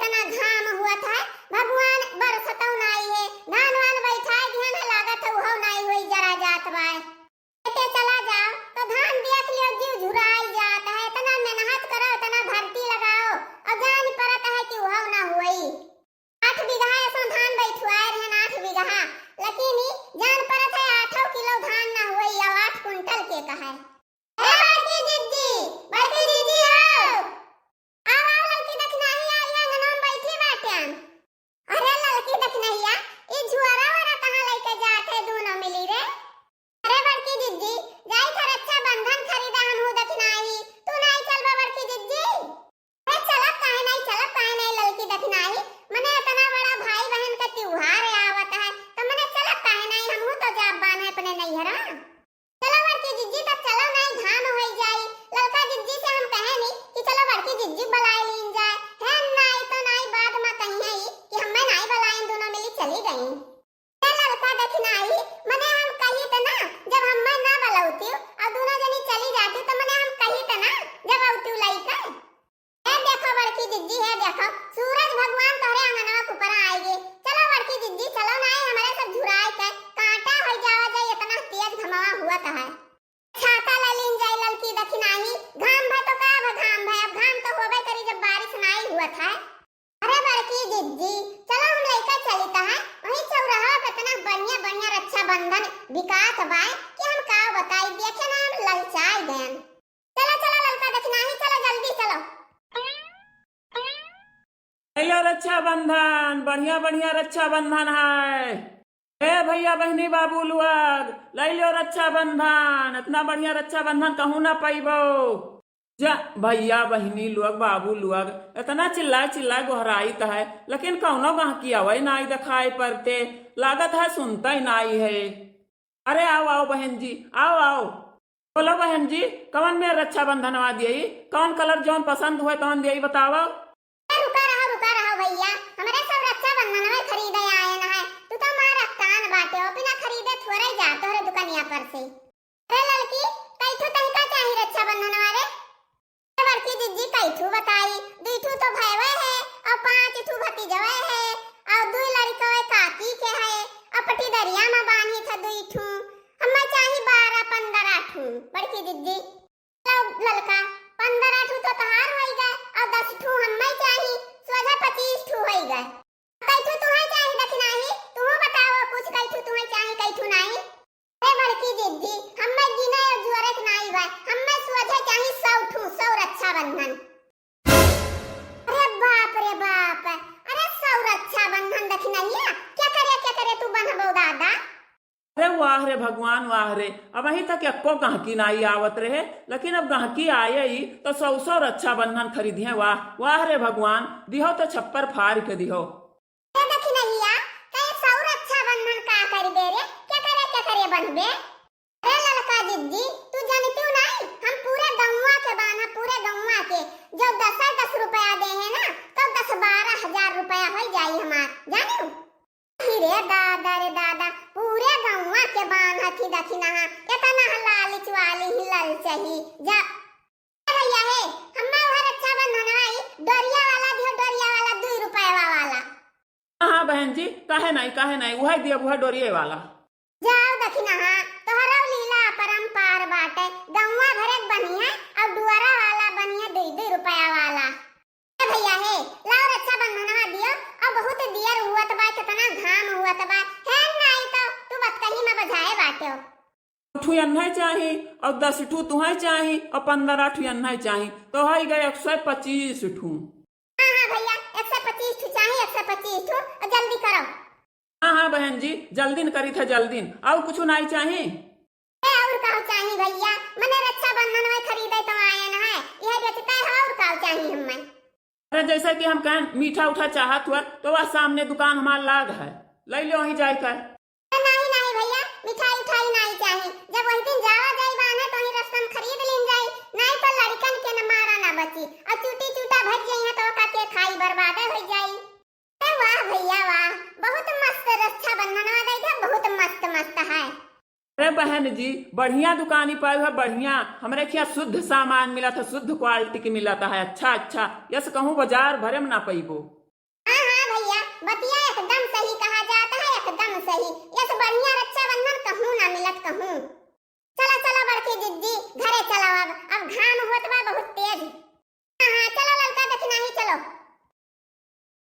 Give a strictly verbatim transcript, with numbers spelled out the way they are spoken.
इतना घाम हुआ था, भगवान बरसतौ नाई है, धान वान बैठाए दिहन है, लागत है उहौ नाई होई, जरा जात बाय। एते चला जाओ तो धान देख लियो, जीव झुराई जात है, इतना मेहनत करो, इतना भर्ती लगाओ, और जान परत है कि उहौ ना हुई। आठ बीघा ऐसो धान बैठुआए रहन, आठ बीघा, लेकिन ई जान परत है आठौ किलो धान ना हुई, और आठ कुंटल के कहे। ए बड़की जिज्जी, बड़की जिज्जी हो। आओ, आओ, ललकी दखिनाही आई है, अंगनवा में बैठी बाटे। अरे ललकी दखिनहिया, ई झुआरा वारा कहाँ लइके जात है दूनो मिली रे? अरे बड़की जिज्जी, जाई था रक्षाबंधन खरीदा हमहू दखिनाही, तू नाई चलबा बड़की जिज्जी? अरे चलब काहे नाई, चलब काहे नाई ललकी दखिनाही, मने इतना बड़ा भाई बहन का त्योहार आवत है, तो मने चलब काहे नाई, हमहू तो जाब बान है अपने नैहरा। चलो बड़की जिज्जी, तब चलो नाई, घाम होई जाई। ललका जिज्जी से हम कहे नी कि चलो बड़की जिज्जी बुलाए लीन जाए। है नाई तो नाई बाद में कही है कि हमें नाई बुलाइन, दोनों मिली चली गई। ए ललका दखिनाही, मने हम कही तो ना, जब हमें ना बुलौती और दोनों जनी चली जाती तो मने हम कही तो ना, जब औती लइका। हे देखो बड़की जिज्जी, हे देखो, सूरज भगवान तोहरे आंगनवा के ऊपर आइगे। चलो बड़की जिज्जी, चलो ना, ये हमरे सब झुराए के कांटा हो जावा जाए, इतना तेज घमवा हुआ तो है। छाता ले लीन जाए ललकी दखिनाही, घाम भय तो का भय, घाम भय, अब घाम तो होबे करी जब बारिश नाई हुआ था। अरे बड़की जिज्जी, चलो हम लइका चलित है, वहीं चौराहा पे इतना बढ़िया बढ़िया रक्षाबंधन बिकात बाय कि हम का बताई, देखे ना हम ललचाई गयन। चलो, चलो, ललका दखिनाही, चलो, जल्दी चलो। भैया रक्षाबंधन, बढ़िया, बढ़िया रक्षाबंधन है। ए भैया, बहिनी, बाबू लोग, लइ लियो रक्षाबंधन। इतना बढ़िया रक्षाबंधन कहूँ ना पइबो। जा, भैया, बहिनी लोग, बाबू लोग, इतना चिल्लाए, चिल्लाए गोहराइत है, लेकिन कौनो गहकी आवै नाई देखाई परते, लागत है सुनतै नाई है। अरे आओ, आओ बहन जी, आओ, आओ। बोलो बहन जी, कवन में रक्षाबंधनवा दियई? कवन कलर जौन पसंद हुए तवन दियई, बतावा। ए, रुका रहो, रुका रहो भैया, हमरे सब रक्षाबंधनवा खरीदे आए न है। तू तो मारा कान बाटे, बिना खरीदे थोड़े जा तोहरे दुकानिया पर से। अरे ललकी, कई ठू तनिका चाही रक्षाबंधनवा रे? बड़की जिज्जी कई ठू बताई, दुई ठू तो भयवे है, और पाँच ठू भतीजवे है, और दुई लड़कवे काकी के है, और पटीदरिया में बान्ही था दुई ठू। हमें चाही बारह पन्द्रह ठू, बड़की जिज्जी। लो ललका, पन्द्रह ठू तो तोहार होई गए, और दस ठू हमें चाही, सोझा पच्चीस ठू होई गए। कई ठू तुहैं चाही दखिनाही, तुहू बताओ कुछ, कई ठू तुहैं चाही, कई ठू नाई? अरे बड़की जिज्जी, हम्मे गिने और जोरे के नाई बा, हम्मे सोझे चाही सौ ठू, सौ रक्षाबंधन। अरे बाप रे बाप, अरे सौ रक्षाबंधन दखिनहिया, क्या करे, क्या करे तू बन्हबो दादा? अरे वाह रे भगवान, वाह रे, अबहीं तक एक्को गहकी नाई आवत रहे, लेकिन अब गहकी आयई तो सौ सौ रक्षाबंधन खरीदिहें। वाह, वाह रे भगवान, दिहो तो छप्पर फारि के दिहो। ए दखिनहिया, कहे सौ रक्षाबंधन का करिबे रे? क्या करे, क्या करे बन्हबे? अरे ललका जिज्जी, तू जानतिउ नाई, हम पूरे गौवा के बान्हा, पूरे गौवा के, जो दस दस रुपया देहे ना, तो दस बारह हजार रुपया होइ जाई हमार, जानिउ? अरे दादा रे दादा, पूरे गौवा के बान्हा थी दखिनहा, इतना लालच वाली ही ललचही, जा भैया हे, हम्मे उहे रक्षाबंधनवा ई डोरिया वाला दिहो, डोरिया वाला, दुई रुपयवा वाला। हाँ, हाँ बहन जी, काहे नाई, काहे नाई, उहे दियब, उहे डोरिये वाला। जाओ दखिनहा, तोहरो लीला अपरंपार बाटे, गौवा भरे के बनिहे और दुआरा वाला बनिहे दुई दुई रुपया वाला। ए भैया हे, लाओ रक्षाबंधनवा दियो, और बहुत दियर हुअत बा, कितना घाम हुअत बा, है नाई तो तू बतकही में बझाए बाट्यो। ठू एन्है चाही और दस ठू तुहै चाही और पन्द्रह ठू एन्है चाही, तो होइ गए एक सौ पच्चीस ठू। हाँ, हाँ भैया, एक सौ पच्चीस ठू चाही, एक सौ पच्चीस ठू, और जल्दी करो। हाँ, हाँ बहन जी, जल्दी न करी थे, जल्दी न। और कुछ नाई चाही? ए, और का चाही भैया, मने रक्षाबंधन में खरीदे तो आयन है, यह बेचते हो और का चाही हमें? अरे जैसे कि हम कहें मीठा उठा चाहत हुआ तो वह सामने दुकान हमार लाग है, ले लो वहीं जाए कर। नहीं, नहीं भैया, मिठाई उठाई नहीं चाही। जब वही दिन जावा जाई बाने तो ही रस्ता में खरीद लीन जाई, नहीं तो लड़कन के न मारा ना बची और चूटी चूटा भज जाई है तो ओका के खाई बर्बादे हो जाई। अरे वाह भैया वाह, बहुत मस्त रक्षाबंधनवा दई था, बहुत मस्त मस्त है। अरे बहन जी, बढ़िया दुकानी पाई है, बढ़िया। हमरे खिया शुद्ध सामान मिला था, शुद्ध क्वालिटी के मिला था है, अच्छा अच्छा, यस कहूँ बाजार भरे में ना पैबो। बतिया एकदम सही कहा जात है, एकदम सही। यस बढ़िया रक्षा